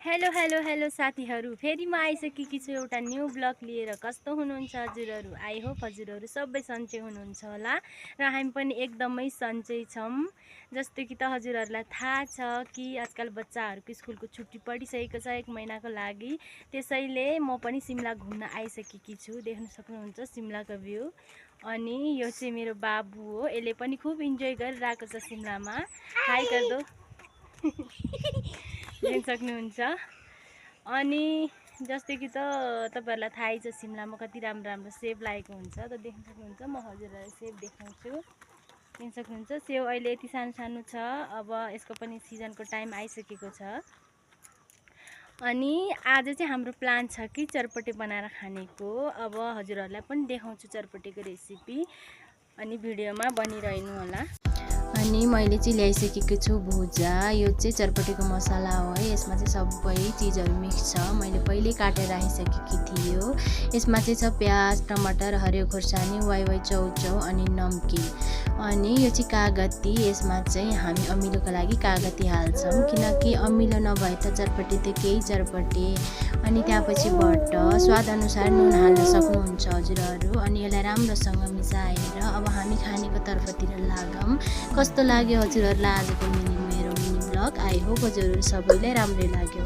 Hello hello hello साथीहरू, फेरि म आइसकेकी छु एउटा न्यू ब्लग लिएर। कस्तो हुनुहुन्छ हजुरहरू? आई होप हजुरहरू सबै सन्चै हुनुहुन्छ होला र हामी पनि एकदमै सन्चै छौँ। जस्तो कि त हजुरहरूलाई थाहा छ कि आजकल बच्चाहरूको स्कुलको छुट्टी पडिसकेको छ 1 महिनाको लागि। त्यसैले म पनि सिमला घुम्न आइसकेकी छु। देख्न सक्नुहुन्छ सिमलाको भ्यू। अनि यो चाहिँ मेरो बाबु हो, यसले पनि खुब इन्जोय गरिरहेको छ सिमलामा। हाई गर्दो देख्न सक्नुहुन्छ। अनि जस्तै कि त तपाईहरुलाई थाहै छ सिमलामा कति राम्रो राम्रो सेब लागेको हुन्छ। त देख्न सक्नुहुन्छ, म हजुरहरूलाई सेब देखाउँछु। देख्न सक्नुहुन्छ सेब अहिले यति सानो सानो छ। अब यसको पनि सिजनको टाइम आइसकेको छ। अनि आज चाहिँ हाम्रो प्लान छ कि चरपटे बनाएर खानेको। अब हजुरहरूलाई पनि देखाउँछु चरपटेको रेसिपी, अनि भिडियोमा बनिरहनु होला। अनि मैले चाहिँ ल्याइसकेको छु भुजा। यो चाहिँ चरपटेको मसला हो है। यसमा चाहिँ सबै चिजहरू मिक्स छ। मैले पहिले काटेर राखिसकेकी थियो। यसमा चाहिँ छ प्याज, टमाटर, हरियो खोर्सानी, वाइवाई चाउचाउ अनि नमकिन। अनि यो चाहिँ कागती। यसमा चाहिँ हामी अमिलोको लागि कागती हाल्छौँ, किनकि अमिलो नभए त चरपटे त केही चरपटे। अनि त्यसपछि स्वाद अनुसार नुन हाल्न सक्नुहुन्छ हजुरहरू। अनि यसलाई राम्रोसँग मिसाएर अब हामी खानेको तर्फतिर लागौँ। कस्तो लाग्यो हजुरहरूलाई आजको मेरो मिनी ब्लग? आई होप हजुरहरू सबैलाई राम्रै लाग्यो।